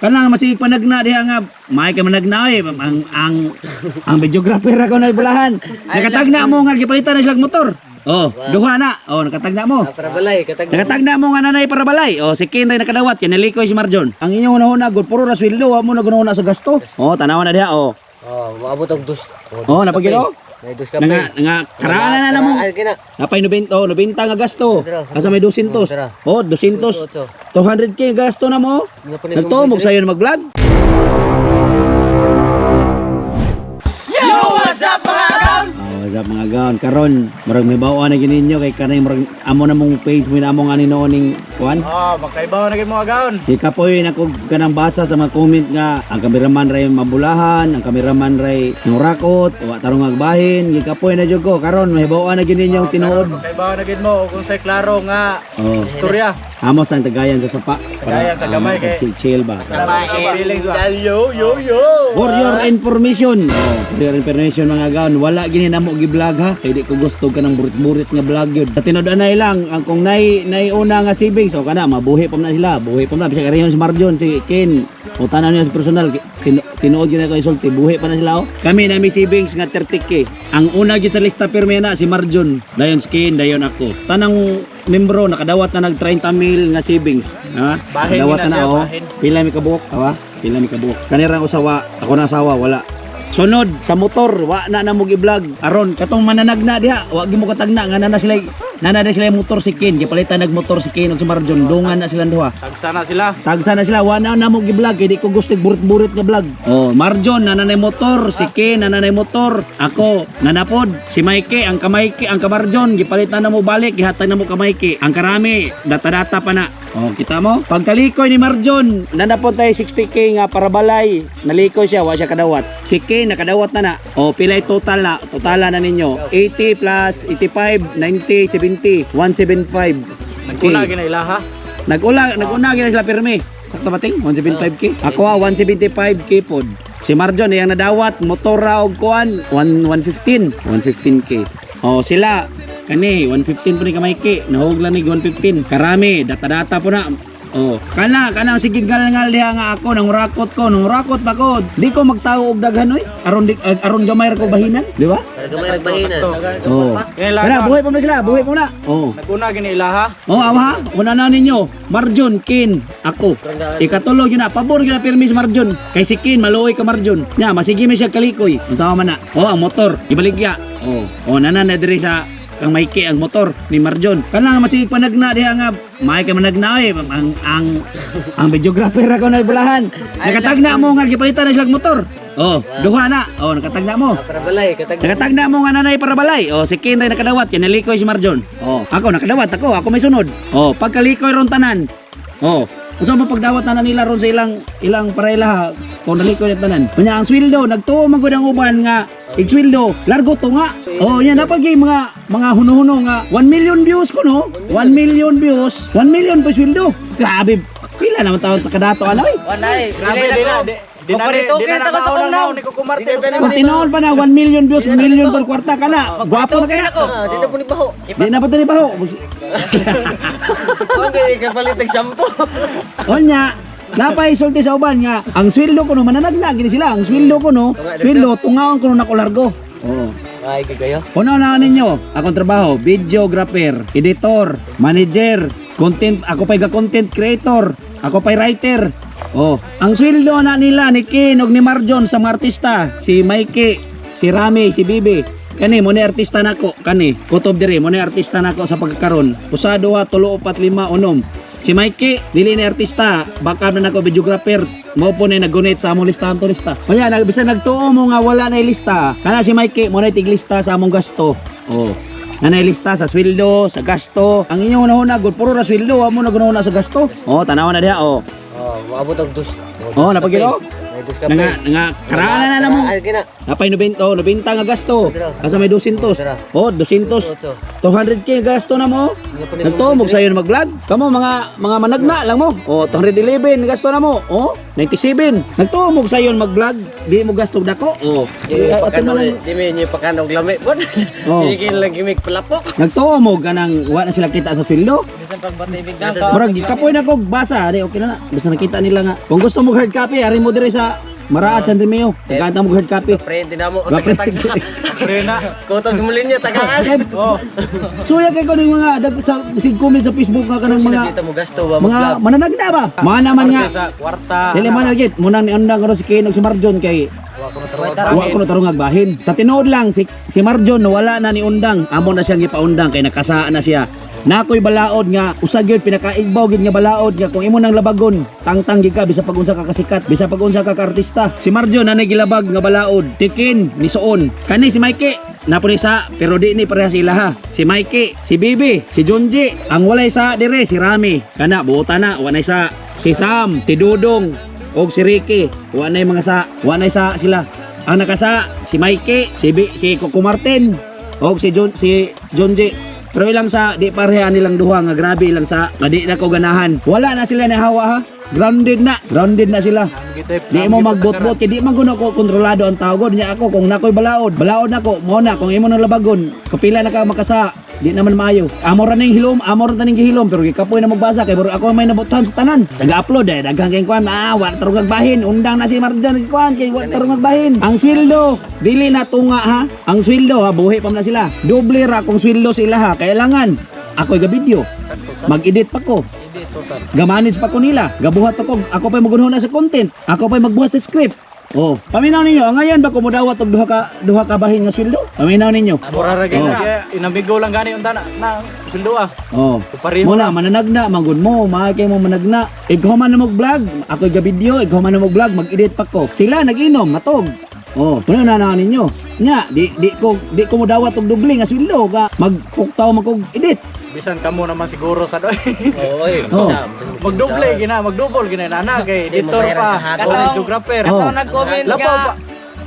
Kanang masig panagna diha nga may kay managna eh ang videographer ako na bulahan. Nakatagna mo nga gipalitan na silang motor. Oh, duha na. Oh, nakatagna mo. Ah, para balay, katag. Nakatagna mo nga nanay para balay. Oh, si Ken ray nakadawat kay nalikoy si Marjon. Ang inyong una-una gud puro ra sweldo, wa mo na guna sa gasto. Oh, tanawa na diha oh. Oh, maabot og dus. Oh, napagilo? May dus kape. Nga nga karaan na na mo. Karaan kina. Napay 90, oh, 90 nga gasto. Tara. Asa may 200. Oh, tara. Oh, 200. 200K gasto na mo. Nagtuo mo sayo na mag-vlog. Yo, what's up, mga agaw? Oh, what's up, mga gaon? Karon, murag may bawaan na gininyo kay kanay murag amo na mong page mo na among ani noon ning kuan. Oh, magkaibaw na gid mga agaw. Di kapoy na ko kanang basa sa mga comment nga ang kameraman ray mabulahan, ang kameraman ray nurakot, wa tarong agbahin, gikapoy na jud ko karon may bawaan na gininyo ang tinuod. Magkaibaw na gid mo kung say klaro nga Oh, istorya. amos ang tagayan sa sapa. Tagayan sa gamay kay- chill, chill ba. Feelings ba? Yo, yo, yo. For your information, oh, for your information, mga gaon, wala gini namo gi-vlog ha, kay di ko gusto kanang burit-burit nga vlog yun. Sa tinud-anay lang, ang kung nay una nga savings, o kana mabuhi pa man na sila, buhi pa man na bisag ariyon si Marjon, si Ken, o tanan niya sa personal, tinuod gyud ako isulti, buhi pa na sila oh. Kami na may savings nga 30K. Ang una gyud sa lista pirmi na si Marjon, dayon si Ken, dayon ako. Tanang membro nakadawat na nag 30 mil nga savings, ha? Bahin Nakadawat na na siya, oh. bahin. Pila mi kabuok, awa? Pila mi kabuok. Kanirang usawa, ako na asawa, wala. Sunod sa motor, wa na na mo gi-vlog. Aron katong mananagna diha, wa gi mo katagna nga nana sila nana na sila yung motor si Ken, gipalitan nag motor si Ken ug si Marjon, dungan na silang duha. Tagsa na sila. Tagsa na sila, wa na na mo gi-vlog kay di ko gusto burit-burit nga vlog. Oh, Marjon nana na motor, si Ken nana na motor, ako nanapod, si Mikey ang kamaiki, ang kamarjon gipalitan na mo balik, gihatag na mo kamaiki. Ang karami, data-data pa na. Oh, kita mo? Pagkalikoy ni Marjon, nanapod tayo 60K nga para balay. Nalikoy siya, wa siya kadawat. Si Ken nakadawat na na. Oh, pilay total na, totala na ninyo. 80 plus 85, 90, 70, 175. Naguna gid na ilaha. Naguna gina sila pirmi. Sakto ba ting? 175K? Ako ah, 175K pod. Si Marjon iyang nadawat motor ra og kuan 1 115, 115K. Oh, sila kani 115 po ni kamaiki. Nahug lang ni 115. Karami data-data po na. Oh, kana kana sige ngal diha nga ako nangurakot ko, nangurakot pa ko. Di ko magtawo og daghan oy. Aron di, aron gamay ra ko bahinan, di ba? Para gamay ragbahina. Oh. Ngayon lang, Kana buhi pa na sila, buhi pa na. Oh. Naguna gid na ilaha. Oh, awa, una na ninyo. Marjon, Ken, ako. Ikatulo yun na, pabor yun na pirmi si Marjon. Kay si Ken, maluoy ka Marjon. Nya, masige mi siya kalikoy. Unsa man na? Oh, ang motor, ibaligya. Oh, oh nana na diri sa kang Mikey ang motor ni Marjon. Kanang masige panagna diha nga may kay managna eh ang videographer ako na bulahan. Nakatagna mo nga gipalitan na silang motor. Oh, duha na. Oh, nakatagna mo. Ah, para balay, katag. Nakatagna mo nga nanay para balay. Oh, si Ken ray nakadawat, kay nalikoy si Marjon. Oh, ako nakadawat ako, ako may sunod. Oh, pagkalikoy ron tanan. Oh, unsa mo pagdawat na nila ron sa ilang ilang parela ha, kung nalikoy na tanan. Unya ang sweldo, nagtuo man gud ang uban nga igsweldo, largo to nga. Oh, yan napag mga huno-huno nga 1 million views ko no. 1 million views, 1 million pa sweldo. Grabe. Pila naman taon kadato ano eh. Wanay, Grabe di na di di na di na nakauna ni Kuko Martin. Kung tinuod pa na 1 million views, 1 million per kwarta ka na. Gwapo na kaya. Ah, di na po ni baho. Di na pa to ni baho. Okay, kapalit og shampoo. Onya, napay sulti sa uban nga ang sweldo ko no mananagna gini sila. Ang sweldo ko no, sweldo tungaon ko no nako largo. Oo. Ay, kagayo. Una na ninyo, akong trabaho, videographer, editor, manager, content, ako pa'y ga-content creator, ako pa'y writer. Oh, ang sweldo na nila ni Ken og ni Marjon sa mga artista, si Mikey, si Rami, si Bibi. Kani mo ni artista nako, kani kutob diri mo ni artista nako sa pagkakaron. Usa, duha, tulo, upat, lima, unom. Si Mikey, dili ni artista, baka na nako videographer, mo po na nagunit sa among listahan to lista. Kaya nag bisan nagtuo mo nga wala na lista. Kana si Mikey mo na tiglista sa among gasto. Oh. Na lista sa sweldo, sa gasto. Ang inyong una-una gud puro ra sweldo, wa mo na guna sa gasto. Oh, tanawa na diha oh. Oh, maabot og dus. Oh, napagilo? May dos ka Nga nga karaan na na mo. Karaan kina. Napay 90, oh, 90 nga gasto. Asa may 200? Tara. Oh, 200. 200K gasto na mo. Nagtuo sayo na mag-vlog. Kamo mga managna lang mo. Oh, 211 gasto na mo. Oh, 97. Nagtuo mo sayo mag-vlog, di mo gasto dako. Oh. Di mi Ate mo pakano, lang- di mi niyo pakano lami. Oh. Hindi lang gimik palapok. Nagtuo mo ganang wa na sila kita sa sweldo. Bisan pagbatibig Murag kapoy na kog basa, di okay na na. Basta nakita nila nga. Kung gusto mo hard copy, ari mo dire sa Maraat San Romeo. Nagkanta mo hard copy. Pre, tinamo ko Gapre. taga-tagsa. Pre na. Kutob sa mulinya tagaan. Oh. Suya kay ko ning mga dag sa sig comment sa Facebook nga kanang mga Sila dito mo gasto ba mga mag-vlog. mananagna ba? Mga naman nga. Sa kwarta. Dili man lagi munang ni undang karon si Ken ug si Marjon kay wa ko na tarong agbahin. Sa tinuod lang si si Marjon wala na ni undang. Amo na siyang gipaundang kay nakasaan na siya. Nakoy balaod nga usag gyud pinakaigbaw gyud nga balaod nga kung imo nang labagon, tangtang gyud ka bisa pag unsa ka kasikat, bisa pag unsa ka kaartista. Si Marjon nanay gilabag nga balaod, tikin ni Suon. Kani si Mikey napo ni sa pero di ni pareha sila ha. Si Mikey, si Bibi, si Junji, ang walay sa dire si Rami. Kana buota na, walay sa si Sam, si Dudong, og si Ricky, wa nay mga sa, wa nay sa sila. Ang nakasa si Mikey, si B, si Coco Martin, og si John si John J. Pero ilang sa di pareha nilang duha nga grabe ilang sa nga di na ko ganahan. Wala na sila nahawa ha. Grounded na sila. Di mo magbot-bot kay di man gud ako kontrolado ang tao gud niya ako kung nakoy balaod, balaod nako mo na kung imo nang labagon, kapila na ka makasa. Di naman maayo. Amo ra ning hilom, amo ra ning gihilom pero gikapoy na magbasa kay murag ako may nabotohan sa tanan. Nag-upload eh daghang kay kuan ah wa tarong bahin, undang na si Marjan kuan kay wa tarong bahin. Ang sweldo dili na tunga ha. Ang sweldo ha buhi pa man na sila. Doble ra kung sweldo sila ha. Kailangan ako'y ga-video. Mag-edit pa ko. Gamanage pa ko nila. Gabuhat pa ko. Ako pa'y magunho na sa content. Ako pa'y magbuhat sa script. Oh, paminaw ninyo, ang ngayon ba kumudawat og duha ka bahin nga sweldo? Paminaw ninyo. Mura ra gyud. Oh. Inamigo lang gani unta na na sweldo ah. Oh. Pareho. Muna mananagna manggod mo, maayo kay mo managna. Ikaw man na mag-vlog, ako ga video, ikaw man na mag-vlog, mag-edit pa ko. Sila nag-inom, matog. Oh, kuno na na ninyo. Nya, di ko modawat og doble nga sweldo ga magpuktaw man kog edit. Bisan kamo naman siguro sa doy. Oo, oy. Oh. Magdoble gina, magdouble gina nana kay Di mo editor bayaran pa, kahapon. o videographer. Oh. Katong nag-comment Lapaw ka, pa.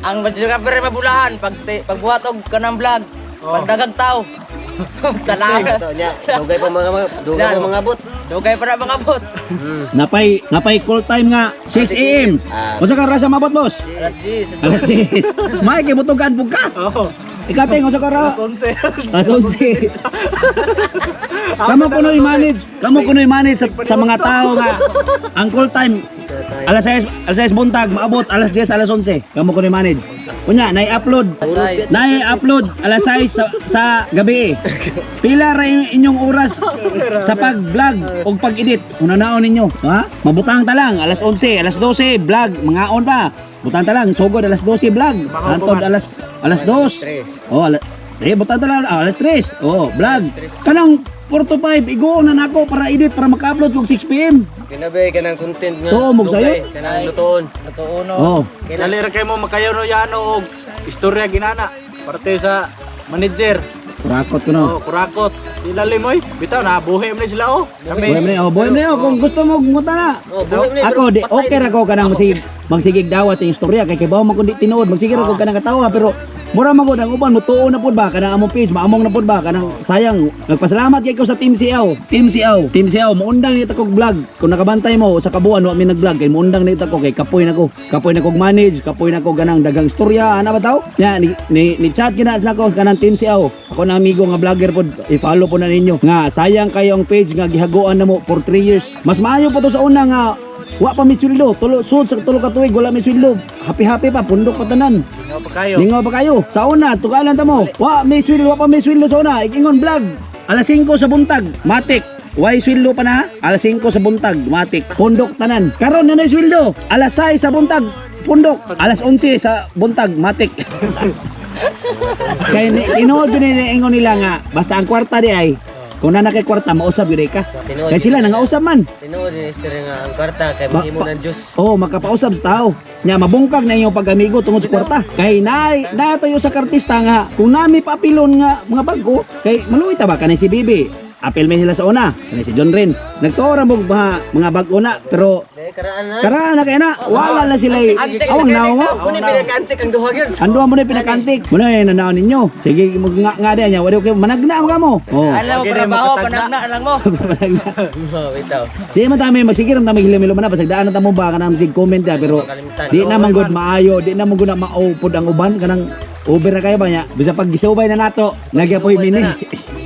ang videographer ay mabulahan pag pagbuhat og kanang vlog, Oh. pagdagag tao. Talaga. Ito niya. Dugay pa mga bot. Dugay pa na mga bot. Napay call time nga 6 AM. Ah. Unsa ka rasa mabot, boss? Alas 10. Alas 10. May kay mutugan pug ka. Oh. Ikating unsa ka ra? Alas 11. Alas 11. Kamo kuno'y manage sa mga tao nga ang call time alas 6, alas 6 buntag, maabot alas 10, alas 11. Kamo kuno'y manage. Unya, nai-upload. Alas 6. Nai-upload alas 6 sa gabi. Pila ra yung inyong oras sa pag-vlog o pag-edit. Una naon ninyo, ha? Mabutang ta lang alas 11, alas 12 vlog, mga on pa. Butang ta lang sugod alas 12 vlog. Hantod alas alas 2. Oh, ala, eh, butang ta lang alas 3. Oh, vlog. Kanang 4 to 5 iguon na nako para edit para maka-upload kog 6 PM. Kinabi kanang content nga. Tuo mo sayo? Dugay, Kanang lutoon. Totoo no. Oh. Kina Dali ra kay mo makayaw no yano og istorya ginana. Parte sa manager. Kurakot ko no. Oh, kurakot. Sila limoy. Bitaw na buhi man ni sila oh. Kami. Boy man, oh, boy man, oh, kung gusto mo nguta na. Oh, buhi man ni, Ako pero di patay okay ra ko kanang magsigig dawat sa istorya kay kibaw man kun di tinuod magsige ra ko kanang katawa pero mura man gud ang uban mo tuo na pud ba kanang among page maamong na pud ba kanang sayang nagpasalamat kay ko sa Team CAO. Team CAO, Team CAO moundang ni ta kog vlog kung nakabantay mo sa kabuan wa mi nag-vlog kay moundang ni ta ko kay kapoy na ko kapoy na kog manage kapoy na ko ganang dagang istorya ana ba taw nya ni chat gina sila ko kanang Team CAO ako na amigo nga vlogger pod i-follow po na ninyo nga sayang kayo ang page nga gihagoan na mo for 3 years. Mas maayo po to sa una nga wa pa mi sweldo, tulo sud sa tulo ka tuig wala mi sweldo. Happy happy pa pundok pa tanan. Lingaw pa kayo. Lingaw pa kayo. Sa una tugalan ta mo. Wa mi sweldo, wa pa mi sweldo sa una. Ikingon vlog. Alas 5 sa buntag, matik. Way sweldo pa na ha? Alas 5 sa buntag, matik. Pundok tanan. Karon na sweldo. Alas 6 sa buntag, pundok. Alas 11 sa buntag, matik. Kay tinuod yun ingon nila nga basta ang kwarta di ay kung na kay kwarta mausab gyud ka. Tinuod Kay sila nangausab man. Tinuod ni istorya nga ang kwarta kay mahimo ng Diyos. Oo, makapausab sa tao. Nya mabungkag na inyong pag-amigo tungod sa kwarta. Kay nay natoyo sa kartista nga kung nami papilon nga mga bag-o kay maluoy ta ba kanay si Bibi. apil may sila sa una. Kani si John Ren. Nagtuo ra mo mga bag-o na pero Dahil karaan na. karaan na kay na wala na sila Antik awang na naong. kay Muna pinakantik ang duha gyud. Ang duha mo na pinakantik. Muna yung nanaon ninyo. Sige, mag nga nga diyan niya. Wala kayo managna mo kamo. Oh. Alam mo Okay, trabaho, makatagna. panagna lang mo. Managna. Oh, bitaw. Di man tami magsigir man tami hilom man na basag daan na tamo ba kanang sig comment ya pero Kalimutan. di na man gud maayo, di na man gud na maupod ang uban kanang over na kayo ba niya. Bisa pag gisubay na nato, nagyapoy mini.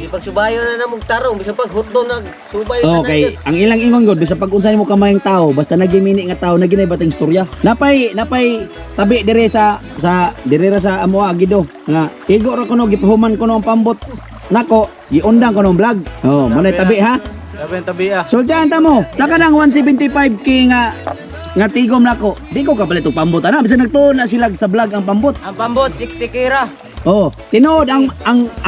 Pagsubayo na namog tarong, bisan pag hotdog nag subay na Okay, ang ilang ingon gud bisa pag unsay mo kamayang tao, basta nagimini nga tao naginay batang istorya. Napay napay tabi dire sa sa dire ra sa amoa gido nga igo ra kuno gipahuman kuno ang pambot nako, giundang kuno ang vlog. Oh, mo tabi ha. Sabi ang tabi ah. Sultihan ta mo. Sa kanang 175K nga nga tigom nako. Di ko kapalit og pambot ana. Bisan nagtuon na sila sa vlog ang pambot. Ang pambot 60K ra. Oh, tinuod ang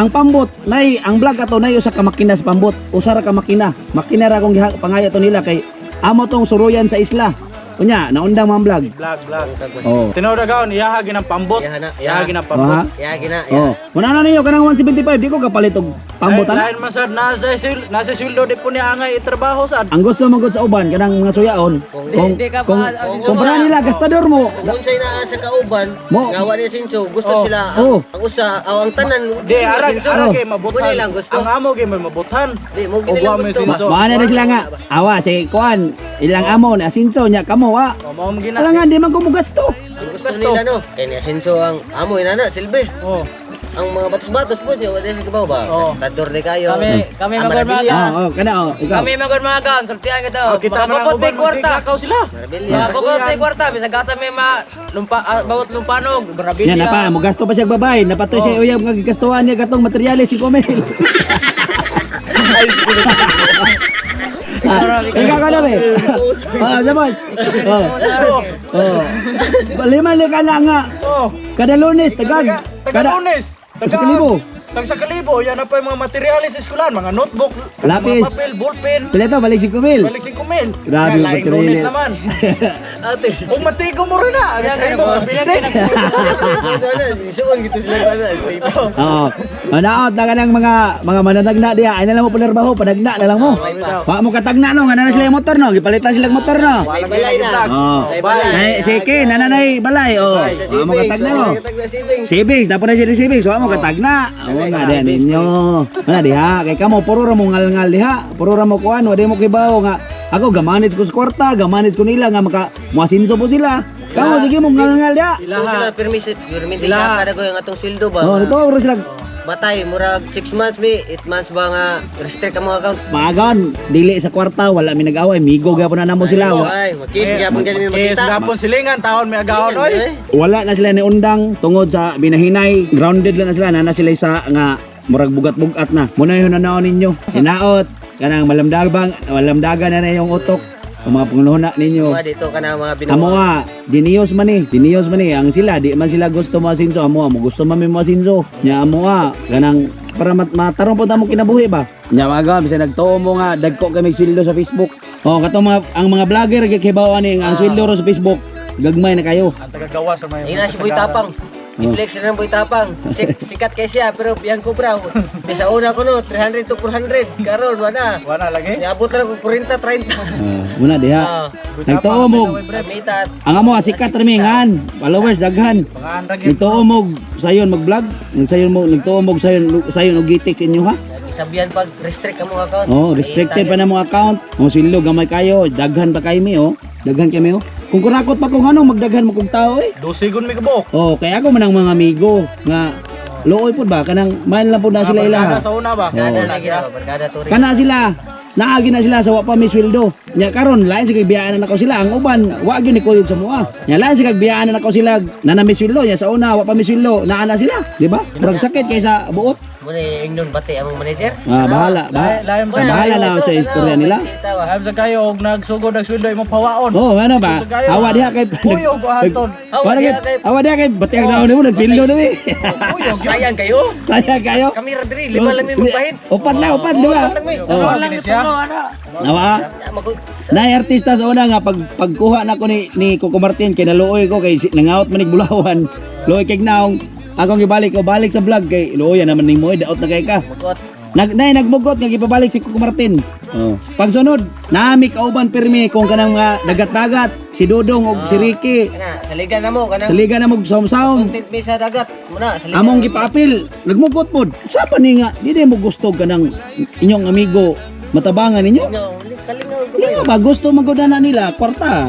pambot nay ang vlog ato nay usa ka makina sa pambot. Usa ra ka makina. Makina ra kong pangayo to nila kay amo tong suruyan sa isla. Unya, naundang mga vlog. Vlog, vlog. Oh. Tinuod agaon, iyaha ginang pambot. Iyaha na, Iyaha iyaha. ginang Oh, pambot. ha? Ya gina, ya. Oh, muna na ninyo kanang 175 di ko kapalit og pambot ana. Lain man sad nasa sweldo di po niya angay itrabaho sad. Ang gusto mo gud sa uban kanang mga suyaon. Kung Di ka kung pa- kung para nila gastador mo. Kung unsay naa sa kauban, Mo. nga wa ni sinso, gusto Oh. sila Oh. ang usa aw ang tanan Di ara sinso. ara kay Mo mabutan. nilang gusto. Ang amo kay may mabutan. Di mo Og gini wa lang may gusto ba. sinso. Maana na sila nga. Awa si kuan ilang amo na asinso nya kamo wa. O mao man gina. Alangan di man ko mugasto. Ang gusto nila no. Kay ni sinso ang amo inana silbi. Oh. Ang mga batos-batos po niyo, wala sa kabaw ba? Oh. Tador di kayo. Kami kami Ah, magod mga Marabilya. Oh, oh, kana oh, ikaw. Kami magod mga gaon, sultihan ka daw. Oh, kita man ang Makakupot uban may kwarta. magsiglakaw sila. Marabilya. Makakupot may kwarta, bisag asa may ma lumpa bawat lumpanog, Yan Marabilya. na pa, mugasto pa siya babay. Napatoy siya uyab nga gigastuhan niya katong materyales si Komel. Ah, ikaw ka na be. Ah, sabos. Oh. Oh. Lima ka na nga. Oh. Kada Lunes tagag. Taga Lunes. Sa kalibo. Tag sa kalibo, yan na pa yung mga materyales sa eskwelahan, mga notebook, Lapis. mga papel, ballpen, Pila to balik si Komel. balik 5,000. Grabe yung Laing Lunes materyales. naman. Ate. Kung matigo mo rin na, ano mo, building. Sana isuon gito sila ana. Oo. Manaot na ka ng mga mananagna diha. Ay na lang mo panarbaho, panagna na lang mo. Wa mo katagna no, nga na sila yung motor no, gipalitan sila yung motor no. May balay na. Oo. May balay. Ay, sige, nananay balay oh. Wa mo katagna no. Katagna savings. Savings, dapat na sila savings, wa mo katagna. Oo nga diha ninyo. Wala diha, kay kamo puro ra mo ngalngal diha, puro ra mo kuan, wa di mo kibaw nga ako gamanit ko sa kwarta, gamanit ko nila nga maka muasinso po sila. Kamo sige mo ngalngal diha. Kung sila permission, permission sa kada ko yung atong sweldo ba? Oh, ito ra sila Matay, murag 6 months mi, 8 months ba nga restrict ang mga account? maagan, dili sa kwarta, wala mi nag-away, migo gyapon na namo sila. Wa, Ay, magkis, gyapon gani mi Kis makita. gapon silingan, taon may agaon oy. Eh, wala na sila ni undang tungod sa binahinay, grounded lang na sila, na sila sa nga murag bugat-bugat na. Muna yun nanaon ninyo. Hinaot kanang malamdagbang, malamdagan na na yung utok. Ang mga pangunuhuna ninyo. Mga dito ka na mga binuha. Amo nga, diniyos man eh. Diniyos man eh. Ang sila, di man sila gusto mo asinso. Amo mo gusto man mi mo asinso. Nya amo nga, ganang para matarong po mo kinabuhi ba? Nya mga bisan nagtuo mo nga dagko kami sweldo sa Facebook. Oh, katong mga ang mga vlogger gikibaw ani ang sweldo ro sa Facebook. Gagmay na kayo. Ang tagagawa sa may. Ina si Boy Tapang. I-flex na ng Boy Tapang. Sikat kay siya pero biyang ko braw. Bisa una ko no, 300 to 400. Karon wala. Wala lagi. Niabot na ko 40 30. Ah, muna diha. Ah, Nagtuo mo Mitat. ang amo sikat ramingan, followers daghan. Mga andrag Nagtuo mo sayon mag-vlog, nagsayon mo nagtuo mo sayon sayon og gitik sa inyo ha. Isabihan pag restrict ang mga account. Oh, restricted pa na mga account. Ang sweldo gamay kayo, daghan pa kay mi oh. Daghan kami oh. Kung kurakot pa kung ano, magdaghan mo kung tao eh. Dosigon mi kabok. Oh, kaya ako manang mga amigo nga looy pud ba kanang main lang pud na sila Barkada ilaha. sa una ba? Barkada na gina, barkada turing. Kana sila, naagi na sila sa wa pa mi sweldo. Nya karon lain sa kagbiyaan na nako sila ang uban, wa gyud ni kuyog sa mua. Nya lain sa kagbiyaan na nako sila na na mi sweldo nya sa una wa pa mi sweldo, naa na sila, di ba? Murag sakit kaysa buot. Muna yung nun bati among manager. Ah, bahala, bahala. Lain sa Bahala na sa istorya nila. Lain sa kayo og nagsugod og sweldo imong pawaon. Oh, ano ba? Awa diha kay Kuyog aton. Awa diha kay awa diha kay bati ang daon nimo nagsildo na mi. Kuyog. Sayang kayo. Sayang kayo. Kami ra diri, lima lang mi magbahin. Upat lang, upat, di ba? Upat lang mi. Oh. Lang tulo ana. Awa. Nay artista sa una nga pag pagkuha nako ni Coco Martin kay naluoy ko kay nangaot man ig bulawan. Luoy kay naong akong gibalik ko balik sa vlog kay luoy naman nimo eh, daot na kay ka. Magkuot. Nay nagmugot nga gipabalik si Coco Martin. Oh. Pagsunod, nami kauban pirmi kung kanang mga dagat-dagat, si Dodong og si Ricky. Kana, saligan na mo kanang Saligan na mo sawm-sawm. content mi sa dagat. Muna, saligan. Among gipaapil, nagmugot pod. Sa pa ni nga, di mo gusto kanang inyong amigo matabangan ninyo? No, kalingaw ko. Di ba gusto magod na nila kwarta.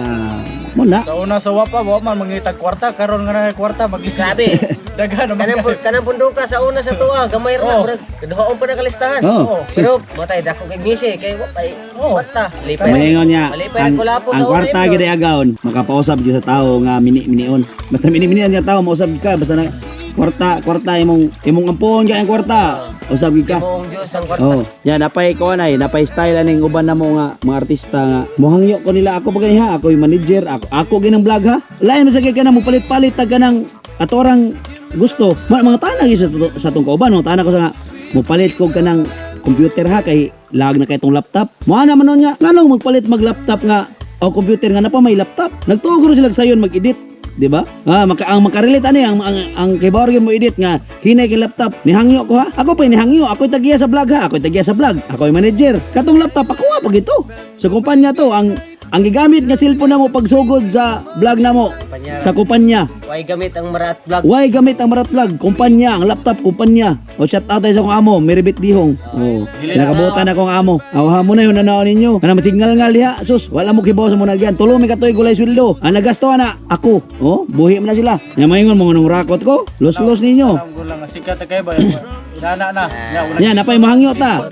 Mo na. Sa una sa wapa, wa man mangitag kwarta, karon nga na kwarta magli. Grabe. Daghan naman. Kanang punduka sa una sa tuwa, gamay ra na, Oh. murag duhaon pa na kalistahan. Oh. Pero matay dako kay ngisi kay wa pay Oh. kwarta. Lipay. Mahingon niya, Malipay ang, ang kulapo ang sa una kwarta yun, gid agawon, makapausab gyud sa tao nga mini-minion. Basta mini-minion nga tao, mausab gyud ka basta na kwarta, kwarta imong imong ampon kay ang kwarta. Usab gyud ka. Buong Diyos ang kwarta. Oh, yan napay ko anay, napay style aning uban na mo nga mga artista nga. Muhangyo ko nila ako pa gani ha, ako yung manager, ako ako ginang vlog ha. Lain mo sa kay kana mo palit-palit tag kanang atorang gusto. Mga tanag sa tong kauban, mga tanag ko sa nga mopalit ko kanang computer ha kay lag na kay tong laptop. Mo na man nun nga nganong magpalit mag laptop nga o computer nga na pa may laptop. Nagtuo guro sila sayon mag-edit. Di ba? Ah, ang makarelate ani ang kay Borge mo edit nga hinay kay laptop. Nihangyo ko ha. Ako pa nihangyo, ako'y tagiya sa vlog ha. Ako'y tagiya sa vlog. Ako'y manager. Katong laptop ako ha pag ito. Sa kumpanya to ang gigamit nga cellphone namo pagsugod sa vlog namo Kumpanya. sa kumpanya. Way gamit ang Marat Vlog. Why gamit ang Marat Vlog? Kumpanya, ang laptop, kumpanya. O shout out tayo sa akong amo, Meribit Dihong. O, nakabutan akong amo. Aw, hamo na yun, nanaon ninyo. Kana masignal nga liha, sus, wala mo kibaw sa munagyan. Tulo mi katoy gulay sweldo. Ang nagasto ana, ako. O, buhi man na sila. Nya maingon mo nung rakot ko. Los-los ninyo. Alam ko lang sikat kay ba. Inana na. Ya, wala. Nya napay mahangyo ta.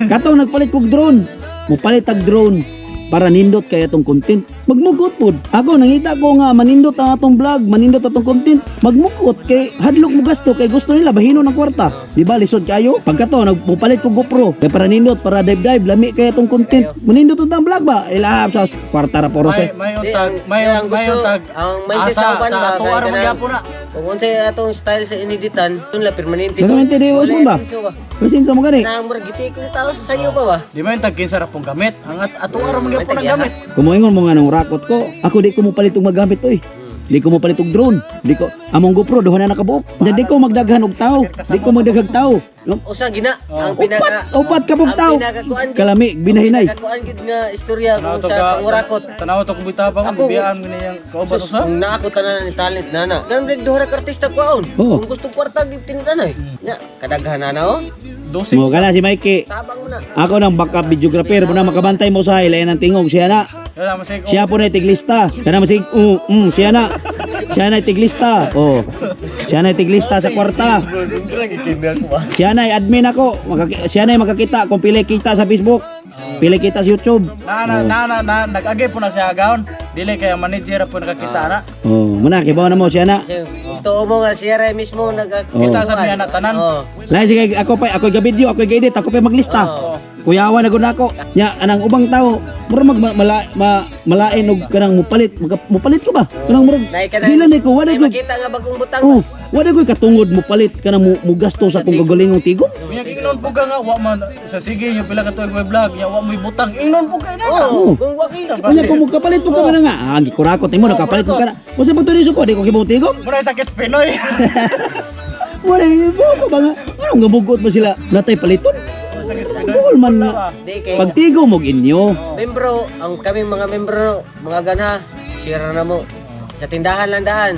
Katong nagpalit kog drone. Mupalit tag drone para nindot kay atong content. Magmugot pod. Ako nangita ko nga manindot ang atong vlog, manindot atong content. Magmugot kay hadlok mo gasto kay gusto nila bahino ng kwarta. Di ba lisod kayo? Pagkato nagpupalit kog GoPro kay para nindot para dive dive lami kay atong content. Manindot ang vlog ba? Ilahap sa kwarta ra poro May sa. may Di, untag, may di, ang may gusto- untag. ang mindset sa uban ba, Sa kay tuwa ra kanang- magyapon na. Kung unsay atong style sa iniditan, dun la permanente. Permanente, di, Wala usmon ba? asenso ba? Kasi sa mo gani. Na murag giti ko tao sa sayo pa ba? Di man tag kinsa ra pong gamit. Ang ato ra magyapon ang gamit. Kumuingon mo nga nung rakot ko, ako di ko mo palit og magamit oy. Di ko mo palit og drone. Di ko among GoPro duha na nakabuok. Di ko magdaghan og tao. Di ko magdaghag tao. No? Usa gina ang pinaka Upat, upat ka pong ang tao. pinakakuan gid- Kalami, binahinay. Pinakakuan gid nga istorya Tanaw kung to sa ka. pangurakot. Tanaw to kung bitapa ko Ako- bibiyaan mo niyang kauban Sus, usa. kung naako tanan ni talent nana. Ganun rin duha ra ka artista kwaon. Oo. Kung gusto kwarta gid tindahan ay. Nya, kadaghan na na oh. Dosig. Mo kana si Mikey. Tabang mo na. Ako nang backup videographer mo na makabantay mo sa hilayan ng tingog siya na. Kaya masig. Siya po na tiglista. Kana masig siya na. Siya na tiglista. Oh. Siya na tiglista sa kwarta. Siya na admin ako. Siya na makakita kung pili kita sa Facebook. Pili kita sa YouTube. Na na na na, na nag-agay po na siya agaon. Dili kay ang manager po nakakita na. Oh, muna kibaw na mo siya na. Kasi Totoo mo nga siya ra mismo nag Kita sa miya na tanan. Oh. Lahi sige ako pa ako ga-video, ako ga-edit, ako pa maglista. Oo. Kuyawa na gud nako. Nya anang ubang tao, mura mag malain og kanang mupalit, mupalit ko ba? Kanang murag Nay ka na. dili na ko wala Nay ko. makita nga bagong butang. Oh, wala ko katungod mupalit kanang mugasto sa akong kagalingong tigom. Unya ingnon po ka nga wa man sa sige yung pila ka tuig may vlog, ya wa mo'y butang. Ingnon po kay na. Oh, kung wa kay Unya kung mukapalit mo ka na nga, ah, gikurakot nimo nakapalit mo ka na. Usa pa to ko, di ko kibong tigom. Mura sakit Pinoy. Wala mo ko ba nga? Anong gabugot mo sila? Natay paliton? Buol man nga. Di kay Pagtigom og inyo. membro, ang kaming mga membro, mga ganha, share na mo. Sa tindahan lang daan.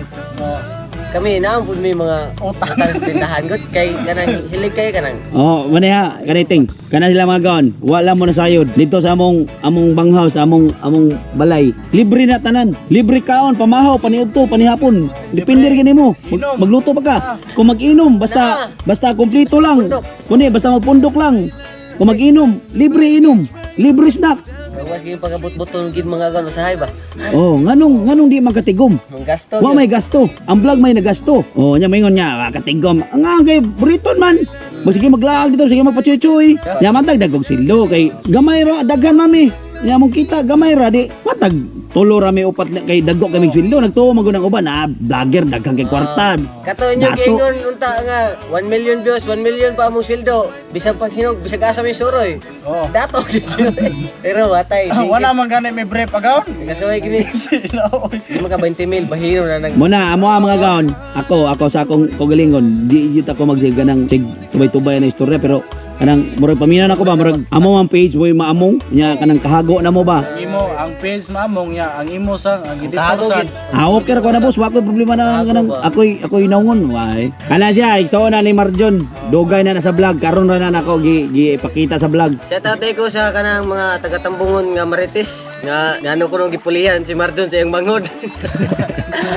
Kami naam pud may mga utang sa tindahan gud kay kanang hilig kay kanang Oh, maneha kaniting. Kana sila mga gaon. Wala mo na sayod dito sa among among banghaw sa among among balay. Libre na tanan. Libre kaon, pamahaw, paniudto, panihapon. Depende gini mo. Magluto pa ka. Kung mag-inom, basta basta kumpleto lang. Pundok. Kundi basta magpundok lang. Kung mag-inom, libre inom. Libre snack. Gawas gyud pagabot-boton gid mga gaon usahay ba. Oh, nganong nganong di magkatigom? Manggasto. Wa gyud. may gasto. Ang vlog may nagasto. Oh, nya maingon niya, ah, katigom. Ang ang kay Briton man. Mo sige maglaag dito, sige magpachuy-chuy. Nya man dagdag og silo kay gamay ra daghan mami. Nya mong kita gamay ra di matag tulo ra may upat na kay dagko kami sweldo nagtuo man gud ang uban ah vlogger daghang kay kwarta. Kato inyo Dato. giingon unta nga 1 million views, 1 million pa among sweldo. Bisag pag hinog, bisag asa may suroy. Oo. Dato. Pero watay. Wala man gani may brief agaw. Kasuway gini. Sila oy. Di maka 20 mil bahino na nag Muna amo ang mga gaon. Ako sa akong kaugalingon di jud ako magsiga ng sig tubay-tubay na istorya pero kanang murag paminaw nako ba murag amo ang page mo maamong nya kanang kahago na mo ba. Ang imo ang page maamong ya, ang imo sang ang editor Kahago, sang. gid. Ah, okay ra ko na boss, wa ko'y problema na Kahago kanang ba? ako'y naungon. Why? Kana siya, igsoon na ni Marjon. Dugay na na sa vlog, karon ra na nako gi, gi ipakita sa vlog. Shout out ko sa kanang mga taga-Tambungon nga Marites nga ngano ko nung gipulihan si Mardon sa iyang manghod.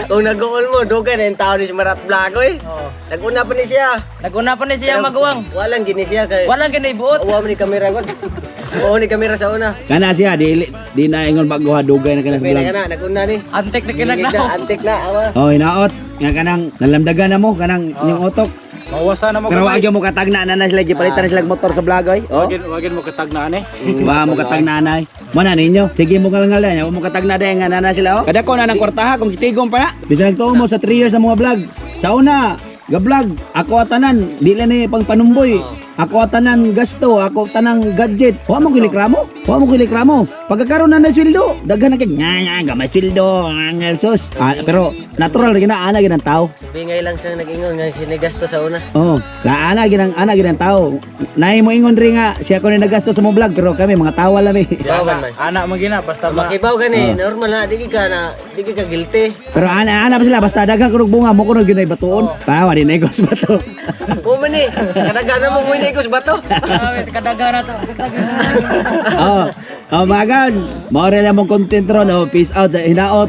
Kung nag-uol mo, dugay na yung tao ni si Marat Blago eh. Oo. Nag-una pa ni siya. Naguna pa ni siya maguwang. Walang gini siya kay Walang gani buot. Uwa mo ni kamera ko. Oo ni kamera sa una. Kana siya di di na ingon bago ha dugay na kana sa May na vlog. ka na, nag-una ni. Antek na kinag Gigig na. antik na, awa. Oh, hinaot nga kanang nalamdagan na mo kanang inyong utok. Mawasa na mo Pero gamay. wag mo katagna na na sila gipalitan na sila motor sa vlog oy. Oh. Wagin mo katagnaan eh. Ba mo katagna na. Mo na ninyo. Sige mo ngalngal na, mo katagna dahil nga na sila oh. Kada ko na ng kwartaha kung kitigom pa na. Bisan nagtuo mo sa 3 years sa mga vlog. Sa una, ga-vlog, ako atanan, di lang ni pang panumboy. Ako atanan gasto, ako tanang gadget. Wa mo kilikramo? Wa mo kilikramo. Pagkakaroon na ng sweldo, daghan na kay nga nga gamay sweldo, nga nga sus. Ah, pero natural rin na ana ginang tao. Bingay lang siyang nag-ingon nga sinigasto sa una. Oh, la ana ginang ana ginang tao. Naay mo ingon rin nga siya ko ni nagasto sa mo vlog pero kami mga tawa lang eh. Bawan man. Ana man gina basta ma. Makibaw gani, normal na, di ka guilty. Pero ana ana pa sila basta daghan kunog bunga mo kunog ginay batuon. Tawa di negos bato. Oo man eh, kadagana mo mo inigos ba to? Grabe, kadaga na to. Oh. Oh, mga gan. Mao rin among content ron. Oh, peace out sa hinaot.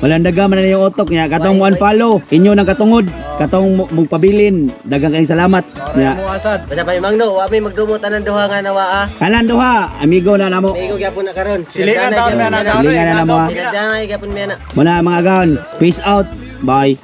Walang daga man na yung utok niya. Katong one follow, inyo nang katungod, katong mugpabilin. Daghang kayong salamat. Niya. Mo asad. Basta pa imang no, wa may magdumot anang duha nga nawa ah. Kanan duha, amigo na namo. Naigo gyapon na karon. Silingan taon na na. Silingan na namo, ah. Sinagdanay gyapon mi ana. Muna mga gan. Peace out. Bye.